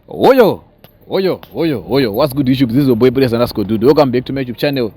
Oyo, oyo, oyo, oyo. What's good, YouTube? This is your boy Praise_Dude. Welcome back to my YouTube channel.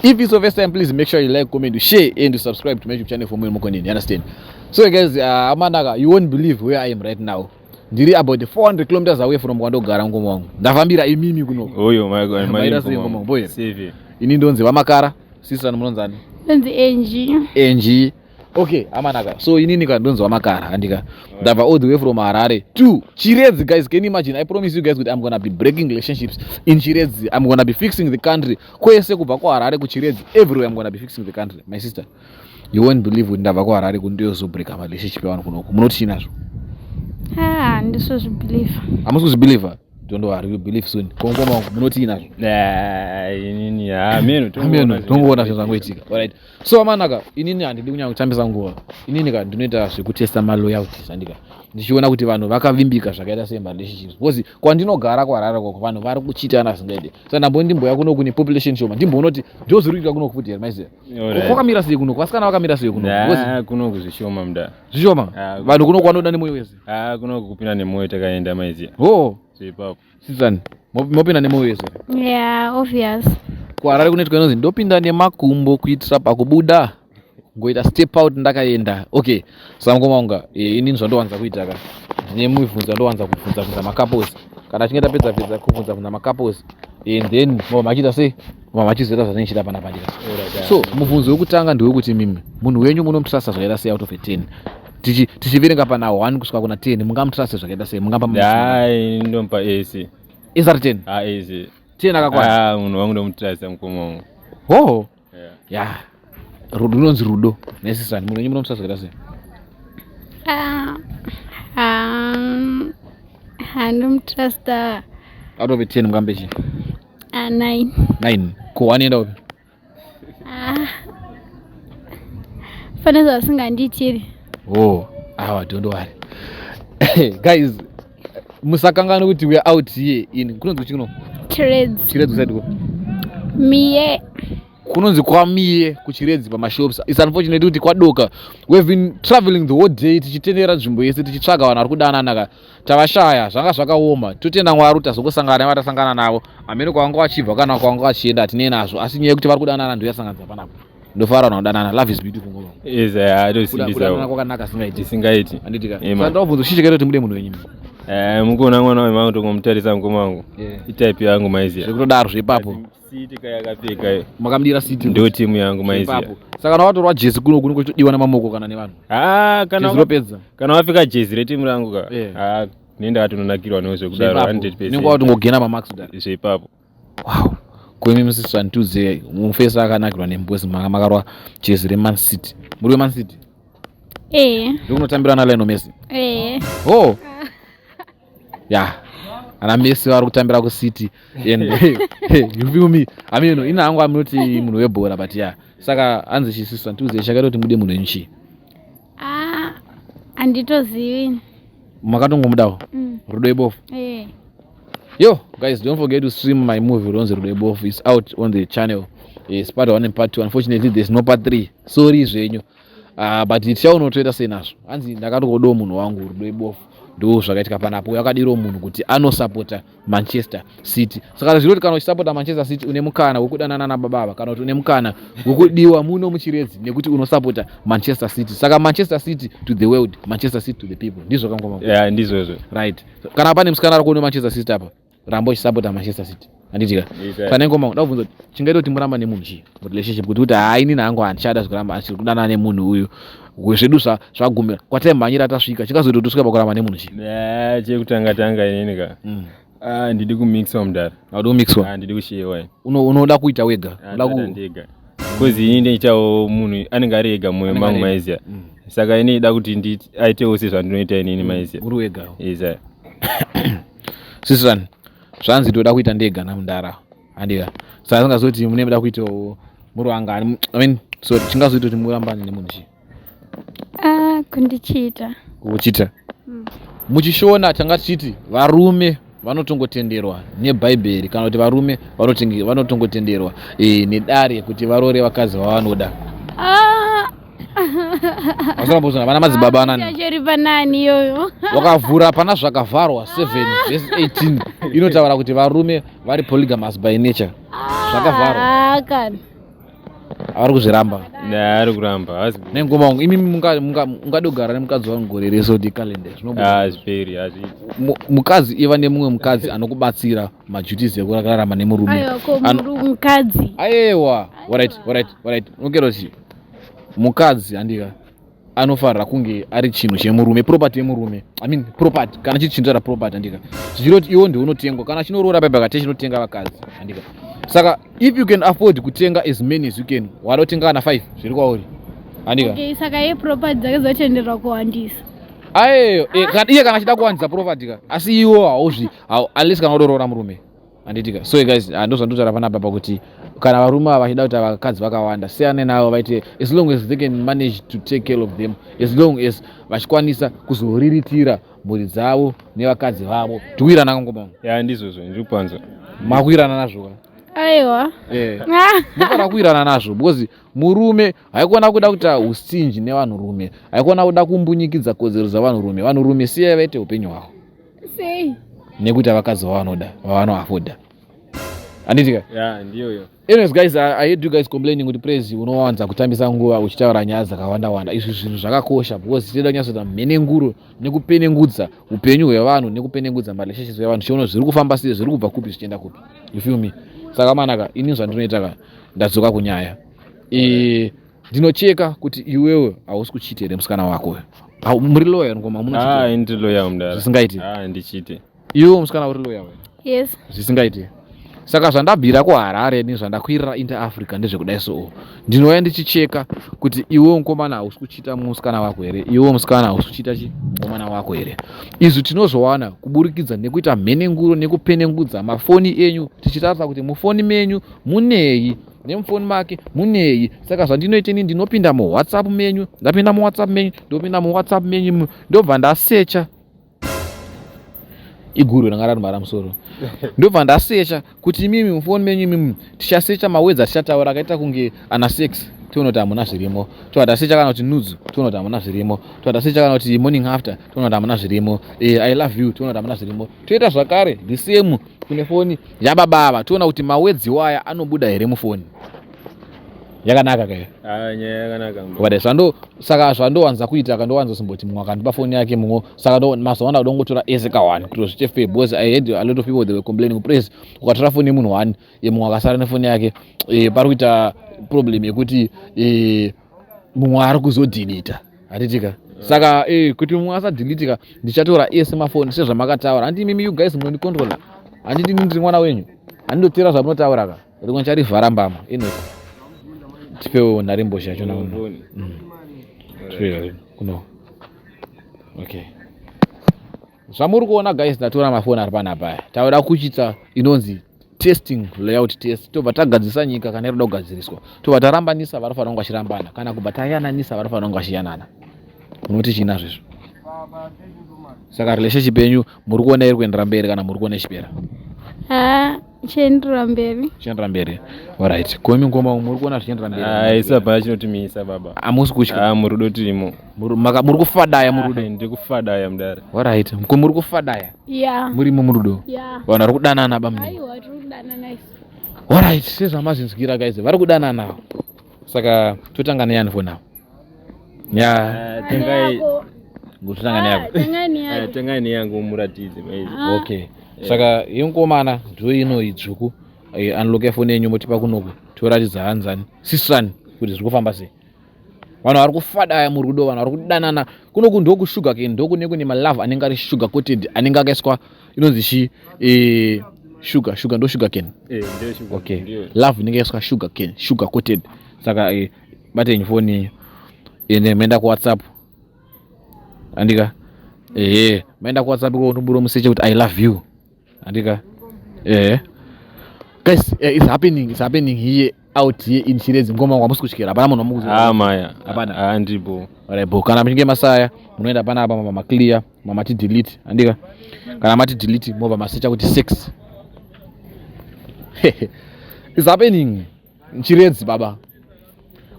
If it's your first time, please make sure you like, comment, share, and subscribe to my YouTube channel for more and more content. You understand? So guys, Amanaka, you won't believe where I am right now. Ndiri about 400 kilometers away from kwandogara, ngoma wangu. Ndafambira imimi kuno. Oyo. Maita sei, ngoma wangu? Boy. Save. Ini ndonzi Vamakara. Sister, munonzani? Ndonzi Angie. Angie. Okay, amanaka. So inini ka ndonzi Vamakara, andika. Ndabva all the way from Harare to Chiredzi, guys. Can you imagine? I promise you guys that I'm gonna be breaking relationships in Chiredzi. I'm gonna be fixing the country. Kwese kubva kuHarare kuChiredzi, everywhere I'm gonna be fixing the country. My sister, you won't believe kuti ndabva kuHarare kundiyozobreaka marelationship yavanhu kunoku. Munoti chinazvo? Ah, handisozvibelieve. Hamusi kuzvibelieve? Don't worry, you believe soon. Kongoma wangu, munoti inazvo? Inini hameno. Ameno, tongoona zvinhu zvangoitika. Alright, so amanaka, inini handidi kunyanya kutambisa nguva. Inini ka ndinoita zvekutesta maloyalties, andika, ndichiona kuti vanhu vakavimbika zvakaita sei marelationships, because kwandinogara kuHarare koko vanhu vari kuchitana zvingaite. Saka ndambo ndimboya kuno kune population shoma, ndimboona kuti ndo zviri kuitika kunoku futi here. Maiziva kwakamira sei kunoku? Vasikana vakamira sei kunoku? Because Kunoku zvishoma muda. Zvishoma. Ah. Vanhu kunoku vanoda nemwoyo wese. Ah, kunoku kupinda nemwoyo takaenda, maiziya. Ho. Zveipapo. Sizani, mopinda nemwoyo wese? Yeah, obvious. KuHarare kunoitwa inonzi ndopinda nemakumbo kuitira pakubuda ngoita step out ndakaenda. Okay, saka mukoma, inini zvandowanza kuita ka, ndine mibvunzo yandowanza kubvunza bvunza macouples. Kana achinge tapedza pedza kubvunza bvunza macouples, and then mava machiita sei, mava machizoita zvandinenge chiita panapa ndika. So mubvunzo wekutanga ndewekuti mimi munhu wenyu munomutrusta zvakaita sei out of a 10? Tichiverenga pana 1 kusvika kuna 10, mungamutruste zvakaita sei? Mungapa Hai, ndomupa ac. Isari 10? Ac. 10 akakwana. Ah, munhu wangu ndomutrusta, mukoma wangu. Ho. Yeah. Ya, rudo runonzi rudo nesisani. Munhu wenyu munomutrusta zvakaita sei? Ah, handomutrusta. Out of a 10 mukambe chii? 9. 9. Ko 1 enda upi? Ah, fane zvasingandiitiri. Oh, awa, don't worry guys, musakanganwa kuti we are out here in kunonzi kuchikuno? Chiredzi. Chiredzi kuside ko? Miye. Kunonzi kwaMiye kuChiredzi pamashops. It's unfortunate kuti kwadoka. We've been traveling the whole day tichitenderera nzvimbo yese tichitsvaga vanhu vari kudanana ka, tavashaya. Zvanga zvakaoma. Totenda Mwari kuti tazongosangana nevatasangana navo. Hamene kwavanga vachibva kana kwavanga vachienda, hatinei nazvo, asi nyaya yekuti vari kudanana ndo yasanganisa panapa. Ndofara vanhu vadanana. Love is beautiful, ngoma. Yes, Kudanana tosimbisa. kwakanaka singaiti. Isingaiti. Handitika? Ema. Saka ndakubvunza, chichikaita kuti mude munhu wenyu? Mukuona mwana wemangu, tongomutarisa mukoma wangu. Itype yangu, maiziya. Zvekutodaro zvepapo. City kayakapfeka. Makamudira City? Ndo timu yangu, maiziya. Ipapo. Saka kana watorwa jezi kuno kuno kuchitodiwa namamoko kana nevanhu, Ah, kana jezi ropedza. Kana wapfeka jezi retimu rangu ka, ah, nenda katononakirwa newo zvekudaro. Zvepapo. 100. Unenge watongogena mamarks kudaro. Zveipapo. Wow. Kuimi musiswa, ndituze mufesi akanakirwa nembozi, makarwa jezi reMan City. Muri weMan City? Eh. Ndokunotambira na Lionel Messi? Eh. Oh ya, ana Messi vari kutambira kuCity and you feel me? I mean, ina hangu amunoti munhu webhora, but yeah. Saka hanzi chisiswa, ndituze chakaita kuti mude munhu wenyu chii? Ah, handitozivi. Makatongomudawo? Rudo ibofu. Eh. Yo guys, don't forget to stream my movie ronzi Rudo Ibofu. It's out on the channel. It's part 1 and part 2. Unfortunately there's no part 3, sorry zvenyu. But tichaunotoita sei nazvo. Hanzi ndakatongodawo munhu wangu, rudo ibofu. Ndo zvakaitika panapo. Yakadiro munhu kuti anosapota Manchester City. Saka zvino kuti kana uchisapota Manchester City, une mukana wekudanana nababava, kana kuti une mukana wekudiwa muno muChiredzi nekuti unosapota Manchester City. Saka Manchester City to the world, Manchester City to the people. Ndizvo kangoma? Yeah, ndizvozvo. Right. Kana pane musikana ari kuona Manchester City apa, ramba uchisapota Manchester City, handitika? Yes, sir. Pane ngoma, nda kubvunza kuti chingaita kuti muramba nemunhu chii murelationship, kuti hai, inini hangu handichada zvekuramba, handisi kudanana nemunhu uyu, zvedu zvagumira kwataimhanyira tasvika. Chingazoita kuti usvika pakuramba nemunhu chii? Chekutanga tanga inini ka, ah, ndidi kumixwa mudara. Haudi kumixwa? Ah, ndidi kushewa. Unoda kuita wega? Unoda Ndega, because ini ndichawo munhu anenge ari ega mwoyo Anenge mangu, ari ega. maiziya. Saka ini ida kuti aitewo sezvandinoita inini, maiziya. Uri wega. Yes, sir. Sisirani, zvanzi toda kuita ndega namundara, handika? Saka singazoti mune muda kuitawo muri wangani, I mean, so chingazoita kuti murambane nemunhu chii? Ah, kundichita. Kuchita. Muchishona tanga tichiti varume vanotongotenderwa neBhaibheri, kana kuti varume vanotongotenderwa nedare kuti varore vakadzi vavanoda. Ah. Asina vana madzibaba anani? Achori panani iyoyo? Wakavhura pana Zvakavharwa 7 verse 18, inotaura kuti varume vari polygamous by nature. Zvakavharwa. Ah, kana. Vari kuzviramba. Ari kuramba hazi. Nengoma wangu, imi mungade kugara nemukadzi wangu gore rese kuti calendar zvinobuda? Hazviperi, hazviiti. Mukadzi, iva nemumwe mukadzi anokubatsira maduties ekurarama nemurume. Aiwa, ko mukadzi. Aiwa, alright, unokeroti mukadzi, handika, anofanira kunge ari chinhu chemurume, property yemurume. I mean property, kana chiri chinhu chara property, handika, zvichiroti iwo ndiunotengwa kana chinoroora paipa kate chinotenga vakadzi, handika. Saka if you can afford kutenga as many as you can, wada kutenga kana 5, zviri kwauri, handika. Okay, saka ye property dzake dzotenderwa kuwandisa? Ayeyo, iye kana achida kuwanzisa property ka, asi iwo hauzvi unless kana udoroora murume, handitika. So guys, ndo zvandotaura panapa pakuti kana varume ava vachida kuti vakadzi vakawanda, siyane navo vaite, as long as they can manage to take care of them, as long as vachikwanisa kuzoriritira mhuri dzavo nevakadzi vavo. Tikuirana, ngoma? Ya, ndizvozvo, ndiri kupanzwa. Makuirana nazvo ka? Aiwa. Mufanira kuirana nazvo because murume haikona kuda kuita usinji nevanhurume, haikona kuda kumbunyikidza kodzero dzavanhurume. Vanhurume siyai vaite upenyu hwavo. Sei? Nekuti vakadzi vavanoda, vavanoafodha, handitika? Ya, ndiyoyo. Anyways guys, I heard you guys complaining kuti Praise unowanza kutambisa nguva uchitaura nyaya dzakawanda wanda. Izvi zvinhu zvakakosha because tinoda kunyatsoita mhenenguro nekupenengudza upenyu hwevanhu nekupenengudza marelationships evanhu, tichiona zviri kufamba sei, zviri kubva kupi zvichienda kupi, you feel me? Saka manaka, ini zvandinoita ka, ndadzoka kunyaya. Ndinocheka kuti iwewe hausi kuchita here musikana wako. Muri loyal, ngoma? Ah, munochita? Ndiri loyal, mudara. Zvisingaiti. Ah, ndichite. Iwewe musikana uri loyal? Yes. Zvisingaiti. Saka zvandabvira kuHarare nezvandakwirira Inter Africa ndezvekudai. So ndinouya ndichicheka kuti iwewo mukomana hausi kuchita musikana wako here, iwewo musikana hausi kuchita chi mukomana wako here. Izvi tinozowana kuburikidza nekuita mhenenguro nekupenengudza mafoni enyu, tichitarisa kuti mufoni menyu munei nemufoni make munei. Saka zvandinoita ini, ndinopinda muWhatsApp menyu. Ndapinda muWhatsApp menyu, ndopinda muWhatsApp menyu, ndobva ndasecha iguru ranga rarimara musoro, ndobva ndasecha kuti imimi mufoni menyu imimi, tichasecha mawords atichataura akaita kunge ana sex, tione kuti hamuna zvirimo. Tobva tasecha kana kuti nudes, tione kuti hamuna zvirimo. Tobva tasecha kana kuti morning after, tione kuti hamuna zvirimo. I love you, tione kuti hamuna zvirimo. Toita zvakare the same kune foni yababa ava, tiona kuti mawords waya anobuda here mufoni yakanaka kaya. Ah, nyaya yakanaka, mudara. Wakadai zvando. Saka zvandowanza kuita kandowanza simboti mumwe akandipa foni yake mumwe, saka mazuva anda kudongotora ese ka1 kuti zviite fair, because I had a lot of people, they were complaining, "Praise, ukatora foni yemunhu one, mumwe akasara nefoni yake, pari kuita problem yekuti mumwe ari kuzodhilita," handitika? Saka kuti mumwe asadhilitika, ndichatora ese mafoni sezvamakataura. Handi imimi, you guys munondicontrola, handiti? Ndiri mwana wenyu, handindotera zvamunotaura ka. Rimwe ncharivhara mbama ino. Tipewo nharembozha yachona kuno. Foni. Tipewo kuno. Okay, zvamuri kuona guys, ndatora mafoni ari panapa aya. Tauda kuchita inonzi testing, layout test. Tobva tagadzirisa nyika kana inoda kugadziriswa, tobva tarambanisa vanofanira kunge vachirambana, kana kubva tayananisa vanofanira kunge vachiyanana. Munoti china zvezvo? Saka relationship yenyu muri kuona iri kuendera mberi kana muri kuona ichipera? Ha, chiendera mberi. Chiendera mberi, alright. Koimi ngoma, muri kuona zvichiendera mberi? Ah, isu hapana chinotimisa, baba. Hamusi kutya? Ah, murudo tirimo. Muri kufadaya murudo? Ah, ndiri kufadaya, mudara. Alright, ko muri kufadaya? Ya. Murimo murudo? Ya. Vanhu vari kudanana, bamuni? Aiwa, tiri kudanana isu. Alright, sezvamazinzwira guys, vari kudanana. Saka totanga neyani for now? Ya. Ah, tengai. Yako. Ngototanga neyako. Ah, tengai Ah, neyako. tengai neyangu muratidze maizi. Ah. Okay, saka yemukomana ndo ino idzvuku. Unlock foni yenyu, motipa kunoku, toratidza hanzani sisani kuti zviri kufamba sei. Vanhu vari kufadaya murudo, vanhu vari kudanana kunoku. Ndokushuga cane, ndokune kune malove anenge ari sugar coated, anenge akaiswa inonzi chi sugar, sugar, ndo sugar cane. Eh, ndiyo sugar. Okay. Ndiyo. Love inenge yaiswa sugar cane, sugar coated. Saka batenyi foni yenyu, ende maenda kuWhatsApp, andika? Ehe, maenda kuWhatsApp iko, noburo museche kuti "I love you," andika? Ehe guys, it's happening, it's happening here, out here in Chiredzi. Ngoma, kwamusi kutyera, hapana munhu wamukuzi? Ah, maya. Hapana. Ah, ndipo. Alright, bo kana muchinge masaya, munoenda panapa, mama maclear, mamati delete, andika? Kana mati delete, mobva masecha kuti sex. It's happening Chiredzi, baba.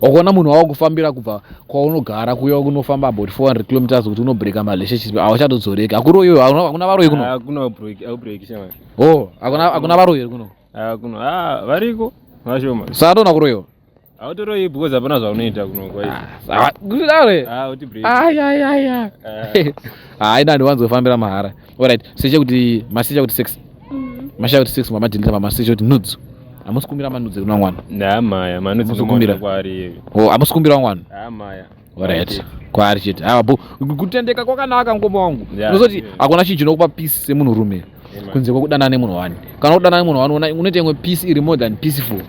Wakaona munhu wawakufambira kubva kwaunogara kuya kunofamba about 400 kilometers kuti unobreaka marelationship, hauchatodzoreki. Hakuroyiwe, hakuna varoyi kuno? Hakuna outbreak, outbreak shama. Oh, hakuna varoyi here kuno? Kuno, ah, variko vashoma. Saka toona kuroyiwa. Hautoroi because hapana zvaunoita kuno kwaizvo. Kudaro. Ah, uti break. Ayayaya. Ah. Hayi, ndandiwanzofambira mahara. Alright, secha kuti masecha kuti sex. Mashaya kuti sex, mamadhilita, mamasecha kuti nudes. Hamusi kumbira manudes kuna mwana? Ndamaya manudes. Muzokumbira. Kwaari. Oh, hamusi kumbira mwana? Amaya. Alright, kwaari chete. Awa bo, kutendeka kwakanaka, mukoma wangu. Unozoti hakuna chinhu chinokupa peace semunhurume kunze kwekudanana nemunhu wani. Kana kudanana nemunhu wani, unoita imwe peace iri more than peaceful.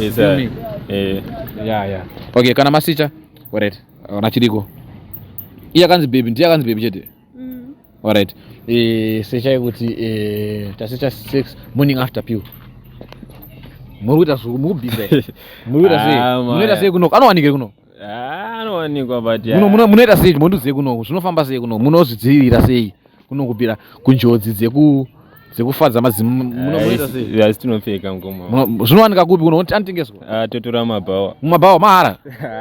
Yes. Feel me? Eh. Yeah. Okay, kana masicha. Alright, kana chiriko iye akanzi baby, ndiye akanzi baby chete. Alright, sechai kuti tasecha sex, morning after pill. Muri kuita mukubhiza here? Muri kuita sei? Ah, Munoita maya. sei kuno? Anowanikire kuno? Ah, anowanikwa but Munoita sei? Mundiudzei kuno zvinofamba sei kuno, munozvidzivirira sei kuno kubvira kunjodzi dzekufadza mazimu? Munoita sei? Asi tinopfeka, mukoma. Zvinowanika kupi kuno? Anotengeswa? Ah, totora mabhawa. Mumabhawa mahara?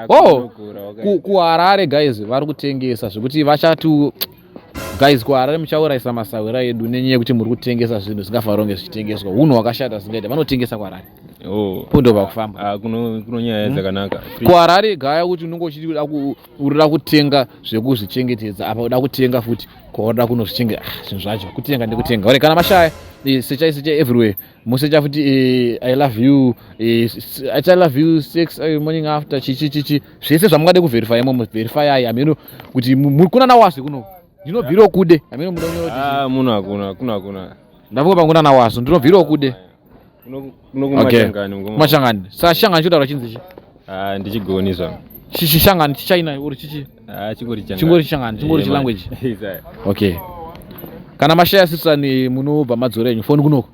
Oh. Kunokura, wakaita. Kuharare guys, vari kutengesa zvekuti vachati, guys, kuHarare muchaurayisa masahwira edu nenyaya yekuti muri kutengesa zvinhu zvingafanira kunge zvichitengeswa. Unhu hwakashata zvingaita, vanotengesa kuHarare. Oh. Pundo pakufamba. Ah, kuno nyaya dzakanaka. KuHarare gaya kuti unenge uchida urida kutenga zvekuzvichengetedza, apa uda kutenga futi kwauda kunozvichengeta. Ah, zvinhu zvacho kutenga ndekutenga. Ore kana mashaya, sechai, sechai everywhere. Musecha futi "I love you", "I love you", sex, morning after, chichi chichi, zvese zvamungade kuverify imomo, verifyai. Hameno kuti kuna nawazi kuno, ndinobvirawo kude. Hameno muda kunyora kuti Ah, muno hakuna, hakuna, hakuna. Ndavuka panguna nawazo, ndinobvirawo kude. Kuno kumachangani, mukoma. Kumachangani. Saka shangani chotaura chinzi chi? Ah, ndichigoni zvangu. Chichishangani chichina uri chichi? Ah, chingori changani. Chingori changani, chingori Eh, chilanguage. man. Yes, ah. Okay, kana mashaya sisani, munobva madzoro enyu foni kunoko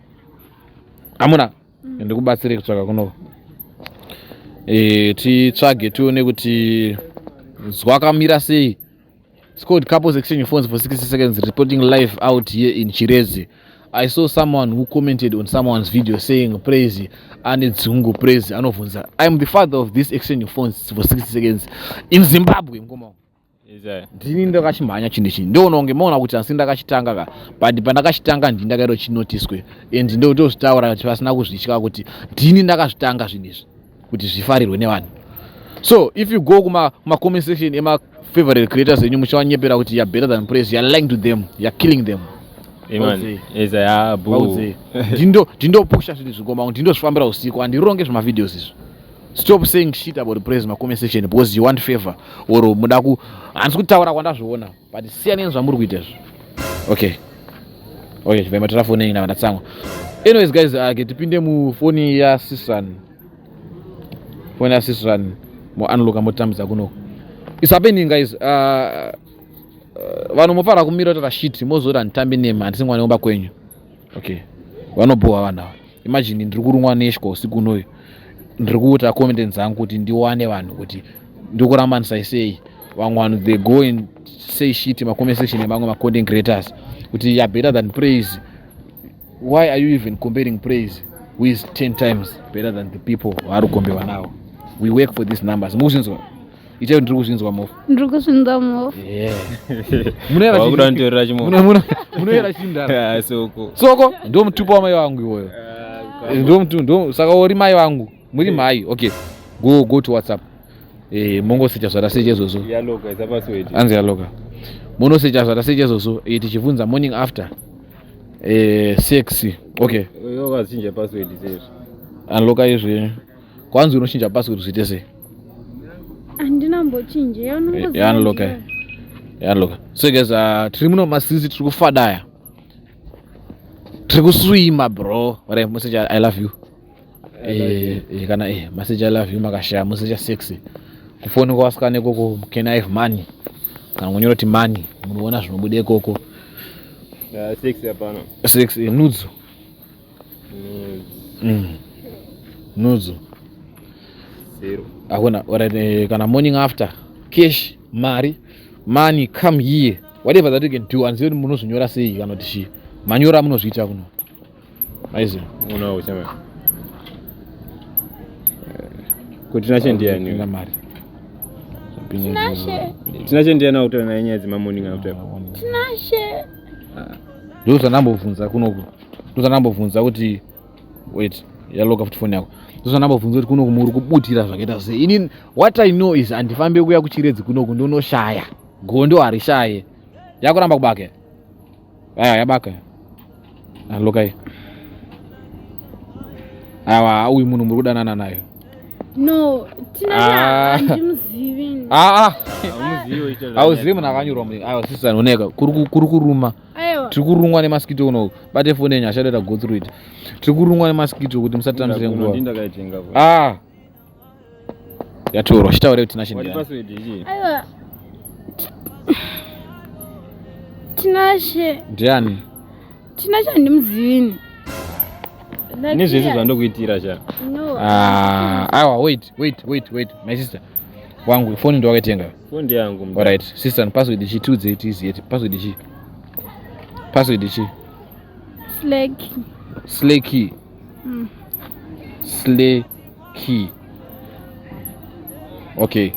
hamuna? Ndikubatsire kutsvaka kunoko. Titsvage tione kuti zwakamira sei. It's called Couples Exchange Phones for 60 Seconds, reporting live out here in Chiredzi. I saw someone who commented on someone's video saying Praise ane dzungu, Praise anovhunza. I'm the father of this exchange phones for 60 seconds in Zimbabwe, mukoma wangu. Yes, ah. Ndini ndakachimhanya chinhu ichi. Ndoona kunge maona kuti asi ndakachitanga ka, but pandakachitanga ndini ndakaita chinotiswe and ndotozvitaura kuti pasina kuzvitya kuti ndini ndakazvitanga zvinhu izvi kuti zvifarirwe nevanhu. So if you go kuma comment section ema-favorite creators enyu, muchavanyepera kuti you're better than Praise, you're lying to them, you're killing them. Eh, man. Vaudze. Yes, ah, boo. Vaudze. Ndindopusha zvinhu zvingoma, ndindozvifambira usiku, handironge zvemavideos izvi. Stop saying shit about Praise macomment section because you want favor or muda ku, handisi kutaura kwandazviona, but siyanei zvamuri kuita izvo. Okay, chibva matora foni yenyu, ndandatsamwa. Anyways guys, ke tipinde mufoni yasisran, foni yasisran, mounlocka, motambidza kuno. It's happening, guys. Vanhu mufanira kumira kutaura shit, mozoti handitambi nemi, handisi mwana wemba kwenyu. Okay, vanobohwa vanhu ava. Imagine ndiri kurumwa neshwa usiku unoyu, ndiri kuita comment dzangu kuti ndiwane vanhu kuti ndikurambanisai sei. Vamwe vanhu, they go and say shit macomment section emamwe macontent creators kuti you're better than Praise. Why are you even comparing Praise, who is 10 times better than the people vari kukombewa navo? We work for these numbers. Mukuzvinzwa? Itai ndiri kuzvinzwa, mofu. Ndiri kuzvinzwa, mofu. Munoyera. Wakuda nditorera chimofu. Munoyera chindara. Ah, soko. Soko ndo mutupo wamai vangu iwoyo. Ndo mutu ndo saka uri mai vangu, muri mai. Okay, go to WhatsApp, mongosecha zvatasecha izvozvo. Yaloka, isa password. Anzi yaloka. Munosecha zvatasecha izvozvo, tichibvunza morning after, sex. Okay. Wakachinja password sezvo. Unlocka izvi. Kwanzi unochinja password, zviite sei? Handina mbochinja. Yaunlocka, yaunlocka. So guys, tiri muno masisi, tiri kufadaya, tiri kuswima, bro. Alright, musecha "I love you". Kana masecha "I love you", makashaya musecha sexy kufoni kwawasikana ikoko. "Can I have money?" Kana kunyora kuti "money", munoona zvinobuda ikoko. Ah, sex hapana. Sex, nudzo. Nudzo. Zero. Hakuna. Alright, kana morning after, cash, mari, money, come here, whatever that you can do. Handizivi kuti munozvinyora sei kana kuti chii. Manyora munozviita kuno, aiziva. Unawo chama. Kuti nacho ndiani? Mari. Tinashe. Tinashe ndiani akutaura naye nyaya dzemamorning after? Tinashe. Ndo zvandambobvunza kunoku, ndo zvandambobvunza kuti, wait, yaloka futi foni yako. Ndo zvandambobvunza kuti kunoku muri kubutira zvakaita sei. Ini what I know is handifambe kuya kuChiredzi kunoku, ndonoshaya gondo harishaye. Yakuramba kubaka. Aya yabaka, alokai. Awa, uyu munhu muri kudanana nayo? No, Tinashe. Ah. Handimuzivi. Aa. Haumuzivi. Hauzivi munhu akanyorwa mu. Aiwa, sisani, oneka kuri kuruma. Aiwa. Tiri kurumwa nemasikito kunoku. Bate foni yenyu, ashadaita go through it. Tiri kurumwa nemasikito kuti musatambisire nguva. Ndindakaitenga. Ah, yatorwa. Chitaure kuti Tinashe Wati ndiani. password ichi? Aiwa, Tinashe. Ndiani? Tinashe handimuzivi. Nezvese zvandokuitira sha. No. Ah, aiwa, wait, wait, wait, wait, my sister wangu, foni ndowakaitenga? Foni yangu. Alright, sister, password ichi? Tiudze, tiziye password ichi. Password ichi? Slack. Slacky. Slacky. Okay,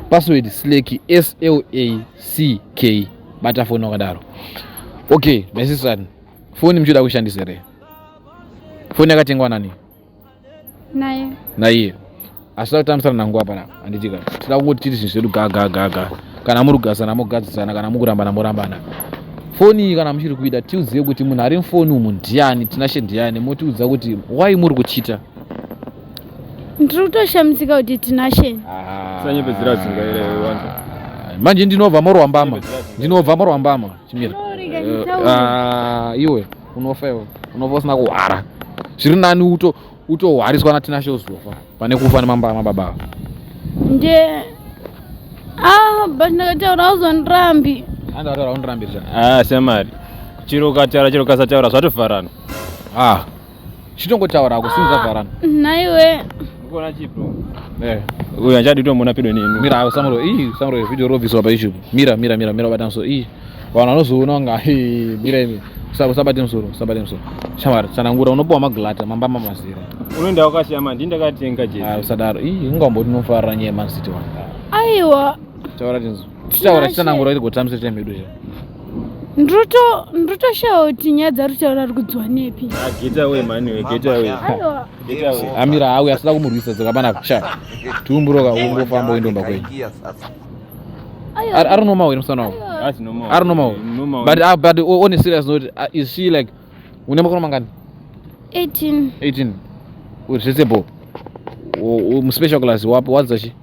password slacky, S L A C K. Bata foni wakadaro. Okay, my sister, foni muchida kushandisa here? Foni yakatengwa nani? Naye. Naiye. Asida kutambisana nanguva panapa, handitika? Tida kungoti tiri zvinhu zvedu ga ga ga ga. Kana muri kugadzisana, mogadzisana. Kana mukurambana, morambana. Foni iyi, kana muchiri kuida, tiudziye kuti munhu ari mufoni umu ndiani. Tinashe ndiani? Motiudza kuti wai muri kuchita. Ndiri kutoshamisika kuti Tinashe. Usanyepedzera dzungaira iwe, wanza. Manje ndinobva morwa mbama, ndinobva morwa mbama. Chimira. No, rega nditaure. Ah, iwe unofa, iwe unofa usina kuhwara. Zviri nani utohwariswa naTinashe uzofa pane kufa nemambama baba. Nde, ah, but ndakataura auzondirambi. Andataura undirambirisa. Ah, shamari. Chiro ukataura, chiro ukasataura, zvatovharana. Ah, chitongotaura ako sinzi zvavharana. Naiwe. Ukuona chibro. Eh. Uyu hanchadi kutomuona pedo neni. Mira ayo, Samuel. Ii, Samuel, video robviswa paYouTube. Mira, mira, mira, mira, bata musoro. Ii, vanhu vanozoona kunga. Hei, mira imi. Usabate musoro, usabate musoro. Shamwari, tsanangura, unopiwa maglata mambama mazira. Unoenda wakashama, ndini ndakatenga Ah, jezi. usadaro. Ii, ungamboti unofarira nyaya yeMan City one. Aiwa. Taura tinzwa, tichitaura, chitsanangura kuti gotambisa time yedu cha. Ndinotoshaya kuti nyaya dzari kutaura ari kudziwa nepi. Ah, get away man, we get away. Aiwa. Get away. Amira auya, asida kumurwisa. Dzoka panapa sha, tiumburoka, ungofamba uendomba kwenyu. Aiwa. Ari normal here musana wako? That's normal. Ari normal? Normal. But on a serious note, is she like, une makore mangani? 18. 18. Uri zvese bo muspecial class wapo wadza chi?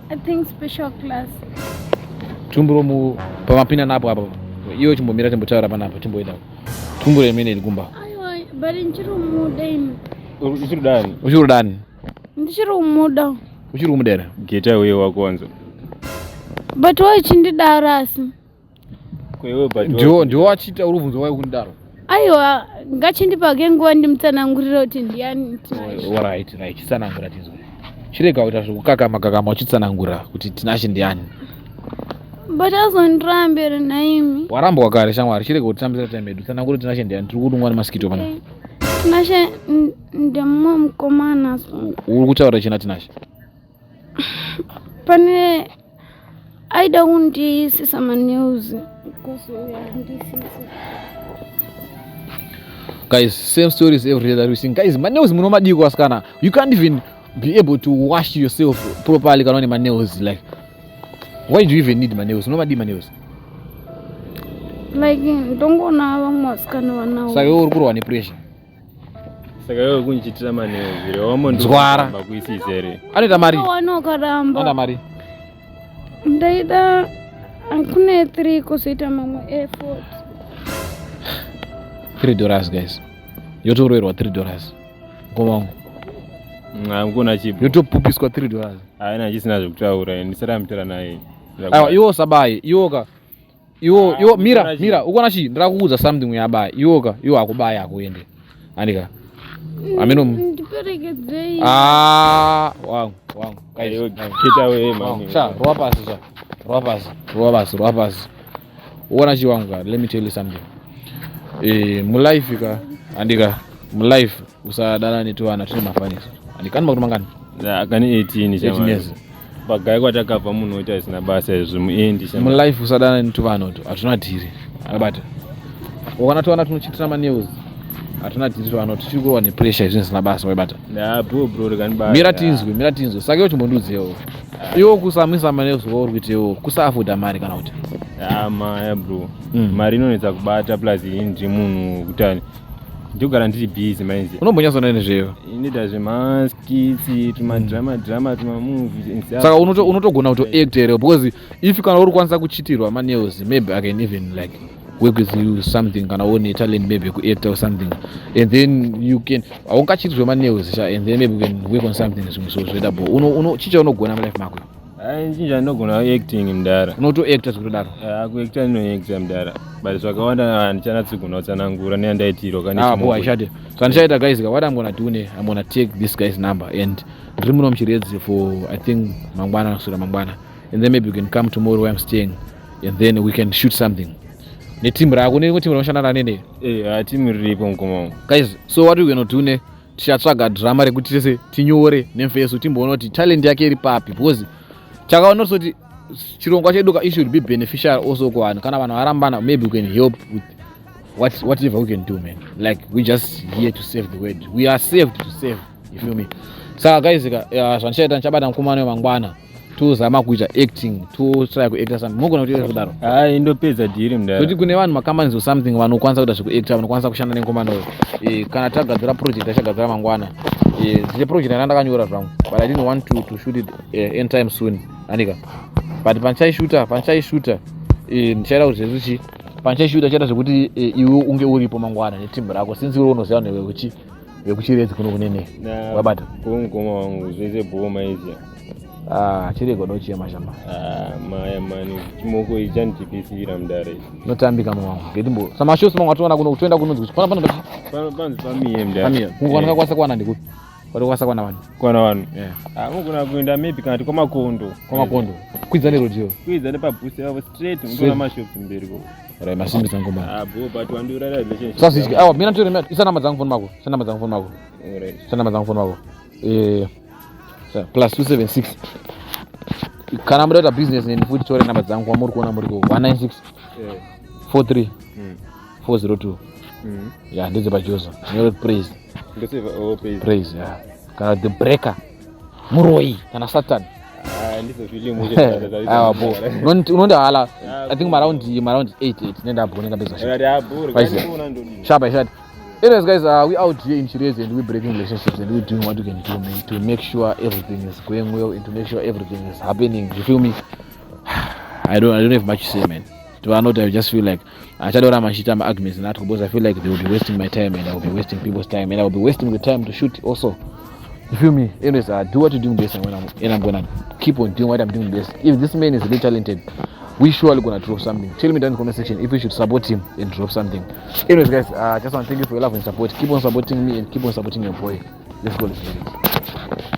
I think special class. Tumburo mu pamapinda napo apo. Iwe chimbomira, timbotaura panapa, timboenda tumburo imene iri kumba. Aiwa, but ndichiri kumuda ini. Uchiri dani? Uchiri dani? Ndichiri kumuda. Uchiri kumudera? Get away wakonzo. But waichindidaro asi. Kwewe, but Ndiwo wachiita uri kubvunza wai kundidaro. Aiwa, ngachindipake nguva ndimutsanangurire kuti ndiani Tinashe. Alright, right, chitsanangura tizwe. Chirega kuita zvekukakama kakama, uchitsanangura kuti Tinashe ndiani. But azondirambere naimi. Warambwa kare, shamwari. Chirega kutitambisira time yedu. Tsanangura Tinashe ndiani, tiri kurumwa nemasikito pana. Tinashe ndemumwe mukomana so. Uri kutaura china Tinashe? Pane aida kundiisisa manews, kuzouya andisisa. Guys, same stories every day that we sing. Guys, manails munomadiko asikana? You can't even be able to wash yourself properly kana une manails. Like, why do you even need manails? Unomadii manails? Like, ndongoona vamwe vasikana vanawo. Saka iwe uri kurwa nepressure. Saka iwe kundichitira manezi Nzwara. wamondokuisisa here? Anoita mari. Wana Anoita wakaramba. mari. Ndaida kune 3, kuzoita mamwe a40. $3, guys, yotoroerwa $3, ngoma wangu. Hamukona chipo. Yotopupiswa $3. Haina chisina zvekutaura, ndisati amutaura naye. Aiwa, iwo usabaye iwoka, iwo Ah, iwo mira. ukuona chii? Mira, ukuona chii? Ndira kuudza something uyabaya iwoka, iwo akubaya akuende andika ameno. Ndiperekedzei. Ah, wangu, wangu, guys, Aiwa, guys. get away Wangu, man. sha, rova pasi, sha, rova pasi, rova pasi, rova pasi. Uona chi, wangu ka, let me tell you something. Mulife ka, andika, mulife usadana netuvana tune mafaniso, andika. Ani makore mangani? Kani 18. 18 years. Pagai kwatakabva, munhu oita zvisina basa izvi muendi. Mulife usadana netuvanhu tu, hatuna dhiri, abata. Ukana towana tunochitira manews, hatuna dhiri tuvanhu, tichiri kurwa nepressure, izvi zvisina basa, waibata. Bro, bro, rekanibata. Mira tinzwe, mira tinzwe. Saka iwe chimbondiudzewo, iwo kusamisa manews wauri kuitewo kusaafodha mari kana kuti? Ya maya, bro. Mari inonetsa kubata, plus ini ndiri munhu kutani ndogara ndiri busy mainzi. Unombonyatsona nezveyo? Inoita zvemaskits, tumadrama drama, tumamovie. Saka unotogona kutoact here? Because if kana uri kukwanisa kuchitirwa manews, maybe I can even like work with you something, kana une talent maybe kuacta or something, and then you can, haungachitirwe manews sha, and then maybe we can work on something, zvimwe so zvoita bo. Chicha unogona mulife mako? Ai, chinja ndinogona acting, mudara. Unotoacta zvekutodaro? Kuacta ndinoacta, mudara, but zvakawanda handichanatsigona kutsanangura neandaitirwa. Ah, bo, haishati. So handichaita, guys. What I'm gonna do ne, I'm gonna take this guy's number and ndiri muno muChiredzi for, I think, mangwana, kuswera mangwana, and then maybe you can come tomorrow where I'm staying and then we can shoot something neteam rako, neteam rinoshanda nanene. Team riripo, mukoma wangu. Guys, so what we gonna do ne, tichatsvaga drama rekuti tese tinyore nemfeso, timboona kuti talent yake iri papi, because takaona kuti chirongwa chedu ka, it should be beneficial also kuvanhu. Kana vanhu varambana, maybe we can help with whatever we can do, man. Like, we just here to save the world. We are saved to save, you feel me? Saka guys ka, zvandichaita, ndichabata mukomana wemangwana, tozama kuita acting, totry kuacta something. Munogona kutoita kudaro? Hai, ndopedza dhiri, mudara. Kuti kune vanhu, macompanies or something, vanokwanisa kuita zvekuacta, vanokwanisa kushanda nemukomana uyu. Kana tagadzira project, achagadzira mangwana. Dzine project yanda ndakanyora zvangu, but I didn't want to shoot it anytime soon, andika. But pandichaishuta, ndichaita kuti zvezuchi pandichaishuta, chaita zvekuti iwe unge uripo mangwana neteam rako, since iwe unoziva vanhu vekuChiredzi kuno kunene, wabata. Ko, mukoma wangu, zvese bhoma izvi. Ah, chirego dochema shamba. Ah, maya mani, chimoko ichi chandipisira, mudara, ichi. Notambika mwangu getimbo samashosi mamwe atoona kuno, kutoenda kunonzi kuti pana Panzi pamiye, mudara. Pamiya kungokwanaka kwasa kuwana ndikupi kwatokwanisa kuwana vanhu? Kwana vanhu. Yeah. Ah, mugona kuenda maybe kana ti kwaMakondo. KwaMakondo, kwidza nerodhiyo. Kwidza nepaboost yavo straight, unotoona mashops mberi ko. Right, masimbisa ngomana. Ah, bro, but wandiuraya relationship. Sasitya, awa, mina tore, mina isa namba dzangu foni mako, isa namba dzangu foni mako. Alright. Isa namba dzangu foni mako. +276, kana muda kuita business neni futi, tore namba dzangu kwamuri kuona muri ku 196 43 402. Ya, ndedzepajoza, nyore Praise. Ndoseva, oh, Praise. Praise, ya, kana the breaker, muroi kana Satan. Ah, ndizofilimu. Awa, bo, unondihala, I think maround 8 8 nendabho nendapedza. Sharp, I said. Anyways, guys, we out here in Chiredzi and we're breaking relationships and we're doing what we can do, man, to make sure everything is going well and to make sure everything is happening. You feel me? I don't have much to say, man. To not, I just feel like I don't have my arguments and that, because I feel like they will be wasting my time and I will be wasting people's time and I will be wasting the time to shoot also. You feel me? Anyways, do what you're doing best, and I'm gonna keep on doing what I'm doing best. If this man is really talented, we surely gonna drop something. Tell me down in the comment section if we should support him and drop something. Anyways, guys, just want to thank you for your love and support. Keep on supporting me and keep on supporting your boy. Let's go, let's get it.